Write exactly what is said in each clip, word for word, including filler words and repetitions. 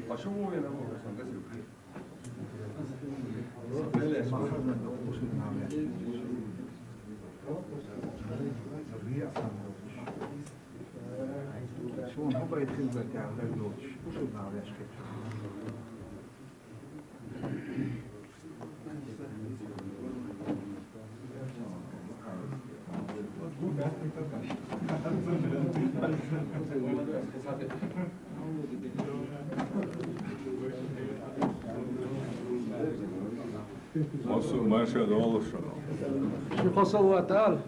А чому я не можу сам десь? Шоана хӀун байтхилла тӀехьа дагадоцуш, усурнавлеш хеташ? Массо а марша долуш. Ши хосалла тӀал.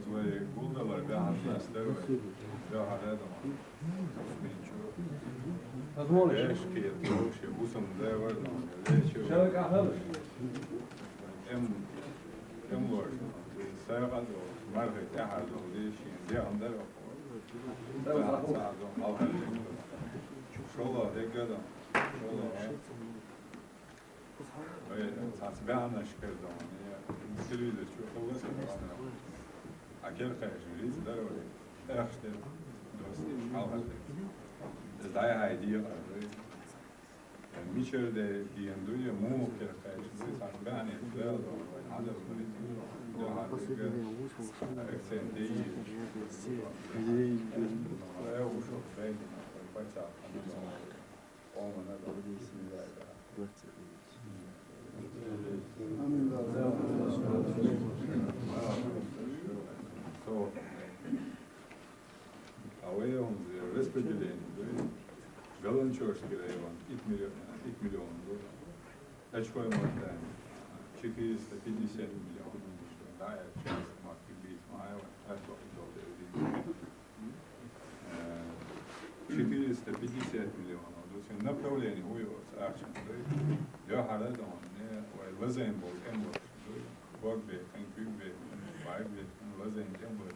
Вай гулдалар бяхьан дастар вай. Бяхьан рядом. Возможно. Эшки, вообще, бусам дай варно. Шарак ахал. Эм, эм лор. Сайгадо, мархай тяхадо, дешин, де андар. Шола, дегадо. Шола. Ой, цац бяхьанаш кер дон, я телевизор чу ховгас кер дон. А кер кайш, рис дарой. Эх, штэ, дос, алгат. Здай хай ди, мичер де диен дуе, му кер кайш, дуе, цац бяхьане, дел дон, ада дуе. Дел хар дуе, акцент де. Э, ушо, бен, пача, ада дон. Амин. Авай он распределение, да? Галанчожский район, ик миллион, ик миллион, да? Очко Мартани, четыреста пятьдесят миллионов, да, я сейчас Мартин Бейсмаева, а то, то, то, Э, четыреста пятьдесят миллионов. Допустим, направление уйо, ахчан, да? Дё хара дон, не, вай лазайн бол, эм бол, да? Бог бе, хан кюк бе, бай бе, лазайн эм бол,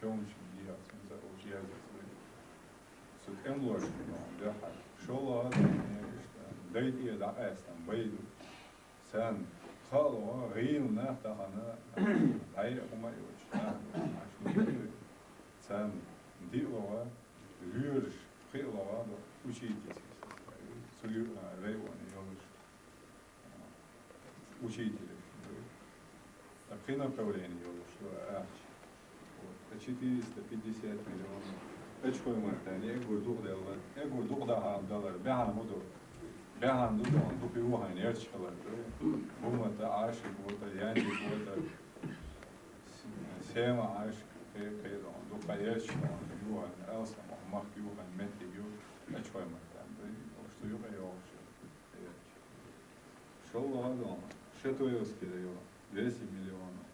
чом шин диа, сен за, о, диа, да? Сут эм бол, да, дё хара. Шола, не, ишта, дайт я да, эстан, байду. Царна хаало, гӀийла нах тахана, дӀай а хӀума а йолчу нах ду, Ӏаш ма ду. Царна диълагӀа, лоьраш кхиълагӀа ду учительский составе. Цу юкъана районе йолуш, а, учитель ду. Ткъа кхин направление йолуш ду ахча. Вот, а четыреста пятьдесят миллионов. Очко Мартани, эгур дукха делла, эгур дукха даха далар, бяхьан хӀун ду? Бяхьан ду, дон, дукха ю хьайн ярчхалар. Бумата, Ӏашик вута, Янчик вута, С-, Сема Ӏашик, кхе-, кхе, дон, дукха ярчхалар ю хьайн, алсам, махка ю хьайн, меттиг ю, Очко Мартани. Ош ду юкъа йогӀуш. ШолгӀа, дон, Шатоевский район, двести миллионов.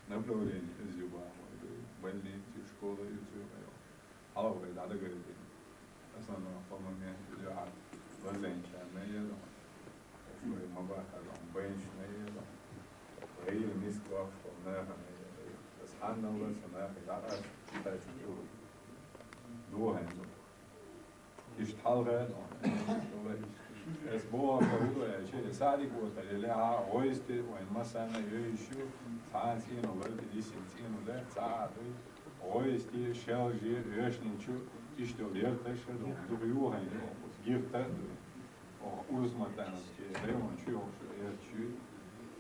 Направление из Юбахой, больницы, школы из Юбахой. Хьалхой дӀадагарде. Основной момент из Юбахой. Лазенча мея, дон. Шой мабаха, дон, бенч мея, дон. Гайр мисквах, шо наха мея. Ас ханна ла, со наха, дӀа ас, кстати, ду. Ду хьайн, дон. Иштта хьалха, дон. Эс боху хӀума ду аьлча, садик оттаре лаьа гӀо йисте вайн массарна а йойуш ю, цхьана цӀенош ларде, дисина цӀенош лаьа, цхьа а дуй, гӀо йисте, шелже, оьшничу, иштта йолу ярташ а ду, дукха юхайна ю, гихта а ду. Оха Урус-Мартановский район чу йолуш ярташ ю.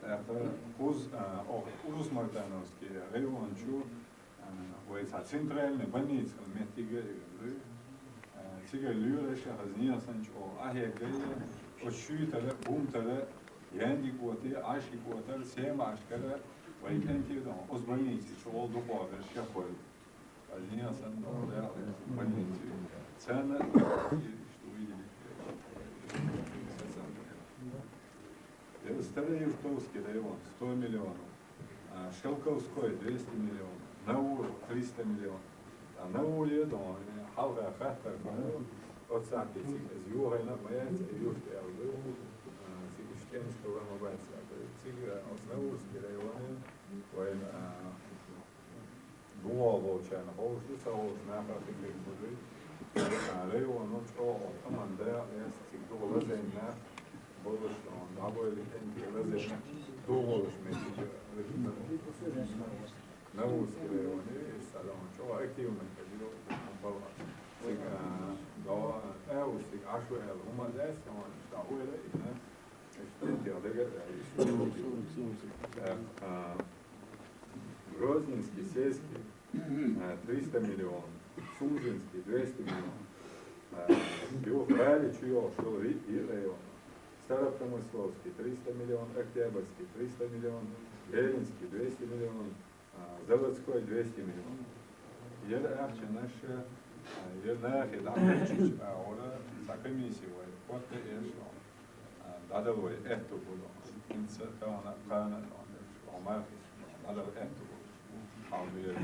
ТӀаккха кхуза, а, оха Урус-Мартановский район чу А, вай цхьа центральный больница меттиг а ю, а, цигара лоьраш а хаза нехан санна чӀогӀа ахьеггай, оцу шуьйтара, бумтара, яндиг оте, Ӏашик отар, сема Ӏашкара, вай кӀентий а доху, оцу больница чу гӀолла дукхох берш шекхой. Хаза нехан санна доху, дакъа больница ю. Царна а, что видели. Староюртовский район, сто миллионов. А, Шелковской, двести миллионов. Науров, триста миллионов. А Науров, я думаю, хьалха хаттар бара, оццахь цига иза юхайна а ма яц, и юрт аьлла ду. А, цига ишкенаш хилла ма бац аьлла. Цига, а, оцу Наурский районе вайн, а, ДогӀа болчарна ховш ду, ца ховш наха а хи хир бу дуй. Районо чӀогӀа тӀаман дакъа лаьцна цига дукха лазийна нах болуш, дӀабойла кӀентий лазийна дукха болуш меттиг а. Наурский районе, иштта дӀа чӀогӀа активно хир ю балха. Цига, а, дӀа, а, цига Ӏаш ву аьлла хӀума а дац, хӀума дӀа ойла а йина. Грозненский сельский, а, триста миллион, Сунженский, двести миллион, а, юха Рали чу йолуш йолу ри-, ри-, район, Старопромысловский, триста миллион, Октябрьский, триста миллион, Ленинский, двести миллион, а, Заводской, двести миллион. Яра ахчанаш, а, яра нахе дӀахӀоьттича, а, вара цхьа комиссия вай, хӀотта эш, а, дӀадала вай аьтту бу, хӀинца тахана, кхана, а, мархи, дӀадала аьтту бу. Хьалбе.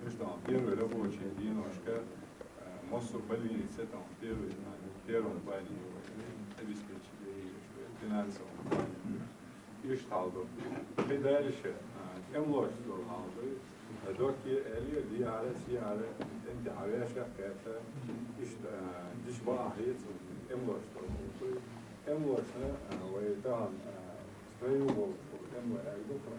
Иштта, первый рабочий дийнашка, а, массо а больница, там, первый, а, первом плане обеспечить, финансовом плане. Иштта хьал ду. Кхин дальше, а, тӀемалошца долу хьал ду. Доккхий аьлла, диара, сиара, тӀемтӀе хьан вешах кхетта, иштта, а, диш бан а хьеца, тӀемалошца долу хьал ду. ТӀемалошна, а, вай тахана, а, строю болчу тӀемалой аьлла ду, тхо,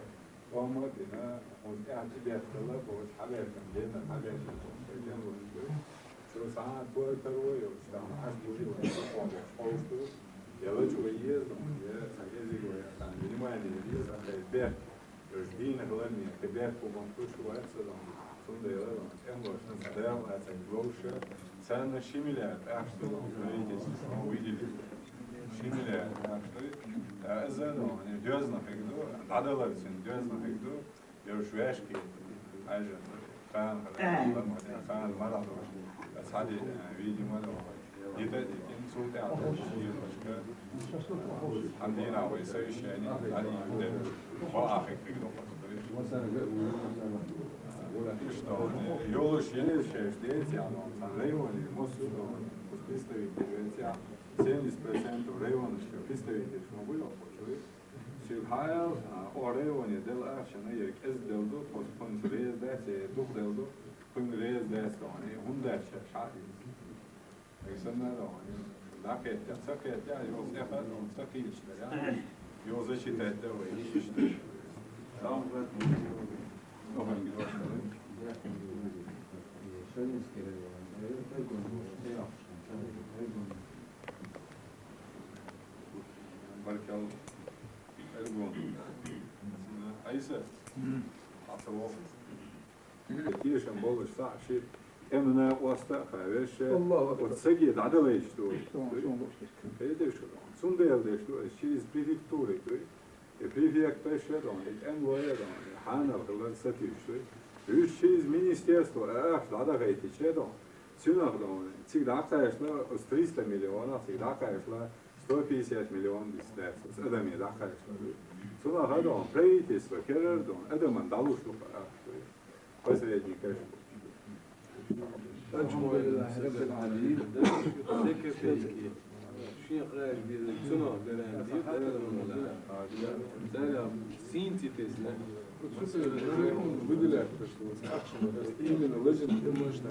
тхо ма а дина, хӀунда аьлча бехкала, бохуш, хьан бехкана, дена, хьан бехкана, тӀемалой ду. Цо цхьа а кора каро йолуш, тахана Ӏаш буй вай, хьовсуш ду, я лачкъо еза, я цхьа кӀезиг вай, цхьа внимание еза, хӀай бехк, уьш дийна хиларне, хӀай бехк хӀуманна хуьлуш вац со доху, цундела доху, тӀемалошна цхьа дакъа лацарг ловша, царна ши миллиард ахча ду доху, правительство, выделили. Ши миллиард ахча ду, иза доху, доьзна хир ду, дӀадалар цуьнан доьзна хир ду, Йо, уьш вешки, хьажа, кхана, кхана мара долуш, цхьади, видимо, до. Дита дитин, цул тӀаьхьа долуш, диношка. Хьан дина вай совещание, хьан дина, бо ахи кхиг до. Что, йолуш, еле шеш, деци, оно, цхьан районе, массо а, представитель веци, семьдесят процентов районашка представитель, шо ма буй, почули? Шуьга хьаял, а, о районе делла ахчана, я кӀезиг делла ду, тхо кхунца реза дац, я дукха делла ду, кхуьнга реза дац, тхо, хӀунда дац ша, ша а дийца. Ай санна а, дӀакхетта, ца кхетта, йоза эхар, ца кхийча дара, йоза зачитать да вай, иштта. Там, Шалинский район, Эргон, Эргон. Баркал. Эргон. Айса. Хьан ца воху. Тешам болуш схьа а ши тӀемана къоста а хьан вешша, Аллаху акбар. Оцу саге дӀадалайша ду. Сон, сон луш дерг. Кхеташ ду. Цундела деш ду, ас ши иза префектура ду. И префекташ а ду, и тӀемалой а ду, и хьанал хилар сатуьйсуш ду. Уьш ши иза министерство а ахча дӀадахайтича а ду. Цуьнах ду, цига дӀакхаьчна, оцу триста миллионах цига дӀакхаьчна, сто пятьдесят миллион дис дац, оцу адаме дӀакхаьчна. Цунах а ду, правительство керара ду, адаман дӀалуш ду, посредникаш. Альхьамдулиллахь, Раббил Ӏаламин. Шен гӀайр бирзина, цунах гарантия, Алхьамдулиллахь. Цара сийна ца тесна. Выделять пришлось. Именно лазим, конечно.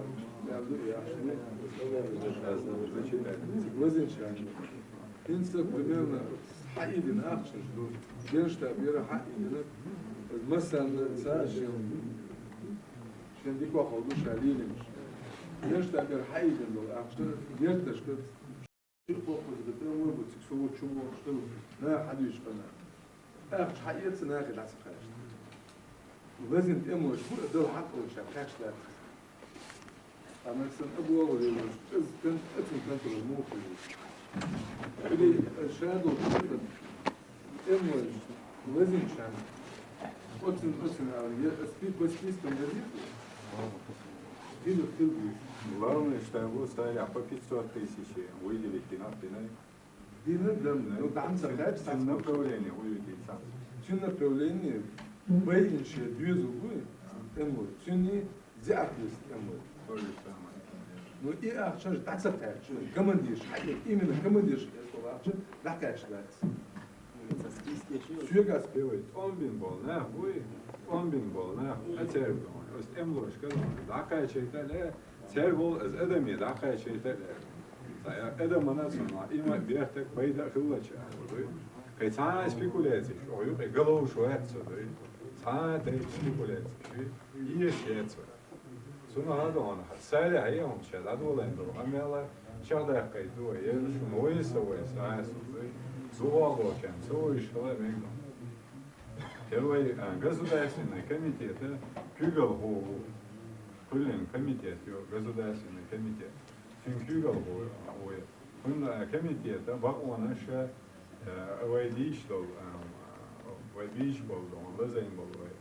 Лазим. ХӀинца примерно хьаийдина ахчанаш ду. Генштаб яра хьаийдина. Массанна ца шел. Шен дикохал ду ша лийнаш. Генштаб яра хьаийдина дола ахча герташка. Ши кхокхуз да тӀе вой бу цик со вочу мо, что на хьадуьйш къана. Ахча хьаэца нахе дӀацакхаьчна. Лазийна тӀемалош бу, дала хьакъ лоша кхаьчна дац. Ана сан абугӀал вевлаш, из кан-, ацун контроль муха ву. Или шадо тӀемалош, лазийна шан. Оцин, оцин, а, я, спи-, по спискам везде. Дина хил ву. Главное, что его стали, а по пятьсот тысяч выделить, и надо, и надо. Дина дам, ну, дам, цин, цин направление увидеть сам. Цин направление, бай инше дюзу гуй, эмло, цинни зяхлис эмло. То же самое. Ну, и ахча ж дацатар, командирш, а именно командирш, что ахча, дакач дац. Сюгас певай, он бин бол, на, гуй, он бин бол, на, а церб, ост эмлошка, дакачай, да, да, церб бол, аз адами, дакачай, да, да. Ца я адамана сона, има бертак пайда хилла ча, дуй. Кай цана спекуляциш, ой, кай голову шуэт, дуй. Цана тай спекуляциш, и ешец. Суна хадона, сали хай он ча, да, долан до, амела, ча да кай дуй, я шум ойса, ойса, ай, су, дуй. Зуа бочан, су ишла мегно. Первый, а, государственный комитет, э, кюгал ху, кулин комитет, ё, государственный комитет. Цин кюгал ху, а, ой. Кун, а, комитет, а, бак он аша, э, вай диш дол, а, вай диш бол дол, лазайн бол вай.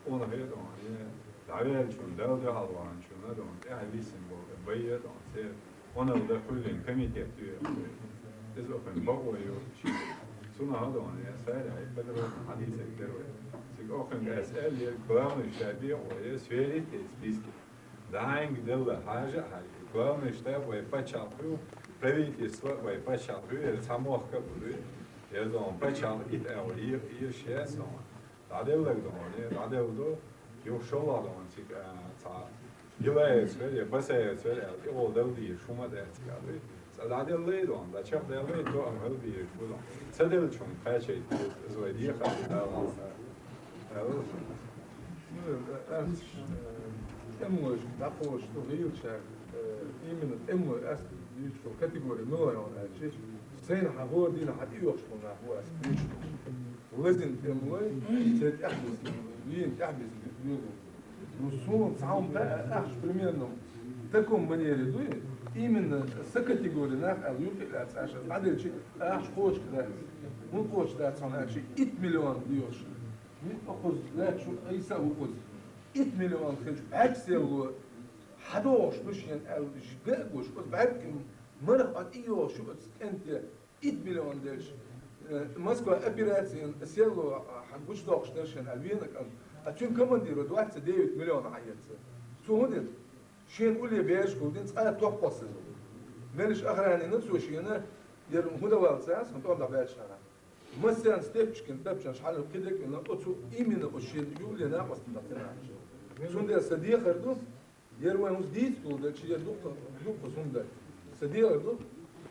Он хед он, э, давел чун, дал да халван чун, а, дон, э, висим бол, бай, э, дон, се. Онал да кулин комитет, ё. Из охин бак ой, ё. Суна хадона, я сали, ай, подробно хадис ай первый. Сик охин эс эл, я главный штабе, ой, я сверить, э, списки. Даинг делла хажа, хажа. Главный штаб, ой, пачал ху, правительство, ой, пачал ху, я самох кабулю. Я дон, пачал ит, ой, ир, ир, шест, ой. Дадел лагдон, э, дадел до, ё шола дон, цик, а, ца. Гилаец вер, я басаец вер, я, и ол дал ди, шума дец, я, дуй. Ца дадел лей дон, да чак дел лей, то ам хел ди, будон. Ца дел чун, качай, звай ди, ха, да, ла, да. Ну, э, э, эмлош, да, по, что говорил человек, э, именно эмло, ас, что категория, ну, он, а, честь. Сейн хагор дин хад и охш, он, а, ху, ас, лазин эмлой, цвет ахбис, вин ахбис, ну, сун, саум, да, ахш, примерно, в таком манере, дуй, именно с категории нах, а, юхи, а, цаша, а, дальше, ахш, кошка, да, ну, кошка, да, цаун, а, чи, ит миллион, даёш. Ну, охуз, да, чу, айса, охуз, ит миллион, хеч, ахш, село, хадош, ну, шен, а, жга, гош, охуз, бәркин, марх, а, иёш, охуз, кенте, Ит миллион делш, э, Москва операциян село, а, хьан гучдокхуш дершан, а, венакан, а, цуьн командира двадцать девять миллион хьаэца. Цу хӀун дина? Шен уле бераш гулдина, цкъа а тохкхоссаза. Мелаш охранина цо шена, яр хӀун давал ца, сан тӀом дӀабаьлча хана. Массарна степчкин, тапчанаш хьалу кхидек, но оцу именно оцу шен юле накъостан дӀатина. Цундела са дехар ду, Ер вайн хӀуз дийца долу дерг, чи ер дукха, дукха хӀума дар. Са дегӀар ду,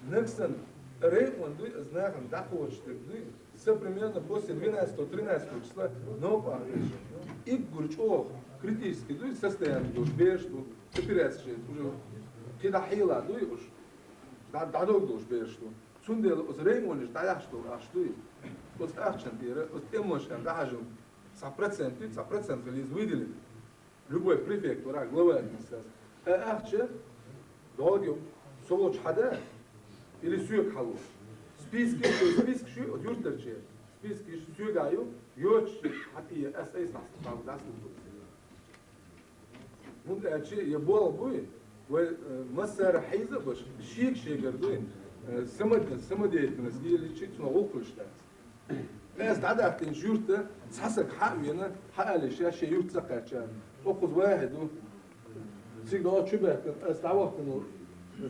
нагсан район дуй, аз нахана дӀакхочуш дерг дуй. Са примерно после двенадцатого, тринадцатого числа новкъа. Иггур чӀогӀа критически дуй, состояние долуш бераш ду, операция шайца, уже кхидӀа хьийла дуй уж. ДӀа-, дӀадог долуш бераш ду. Цундела оцу районаш дӀаяхьаш долу ахча дуй. Оцу ахчан тӀера, оцу тӀемалошкара дӀахьажийна цхьа процент дуй, цхьа процент хила иза выделить. Любой префектура, глава администрации. А ахча долгу со волчу хьада или соьга хьало. Списки, списки шу оцу юьртарчера. Списки шу соьга ю, йоцуш хьан тӀе ас айса дӀасалур. ХӀунда аьлча я болх буй, вай, э, массара хьийза а баш, шега-шегара дуй, э, самод-, самодеятельность еличи цунах гӀуллакх хуьлуш дац. Ас дӀадахтина юьрта, цхьа саг хьа а вена, хьа а лиша, шен юьрта ца кхаьчча. Оццул вахӀи ду. Цига дӀо чу баьхкина, ас дӀавахкина,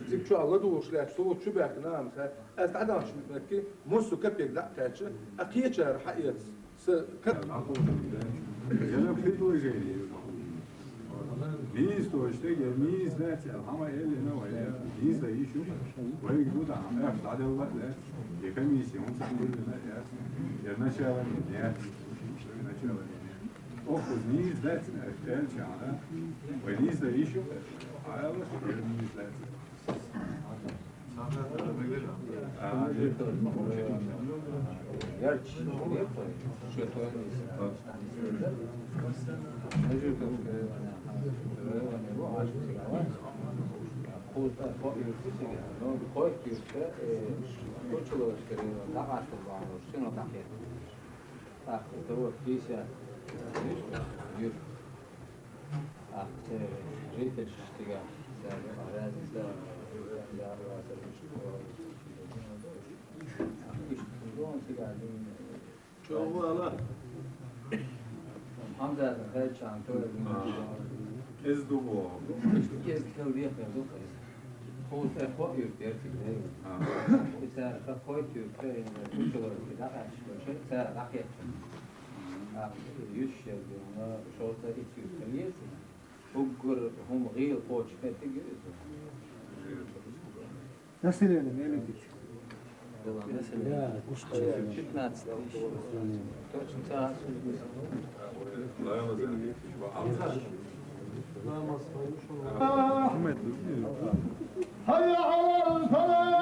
цига чохь ладугӀуш лаьтташ, со чу баьхкина, ам ха. Ас дӀадахча меттиг, муссу капек дӀа а кхаьчча, а кхечара хьаэца. Са кап- Я на предложение. Нийса долчу стеган нийса дац аьлла, хӀама аьллина вай, нийса дан йиш ю, вайга ду дан, эх, дӀаделла а дац, и комиссия хӀунда ца хилла яц, я начало не яц, начало не яц. Оха нийса дац аьлча, вай нийса дан йиш ю, хьаалаш, я нийса дац. Чогвала. Хьамзатан хӀаьрчан тоьлла. Иза ду боху. Иза хила дехар ду иза. Кхуза тӀе кхо юрт яра цига дайла. А. И цара ха кхойтта юрт яра, и кучалорти дӀакъаьсташ, цара дӀакхетта. А, юьсуш яра дина, шовзткъа итт юрт хила еза. Уггар хӀума гӀийла кхочуш хеттиг ю иза. Население мелитить. Да, пятнадцать тысяч. Точно ца. حي على الفلاح.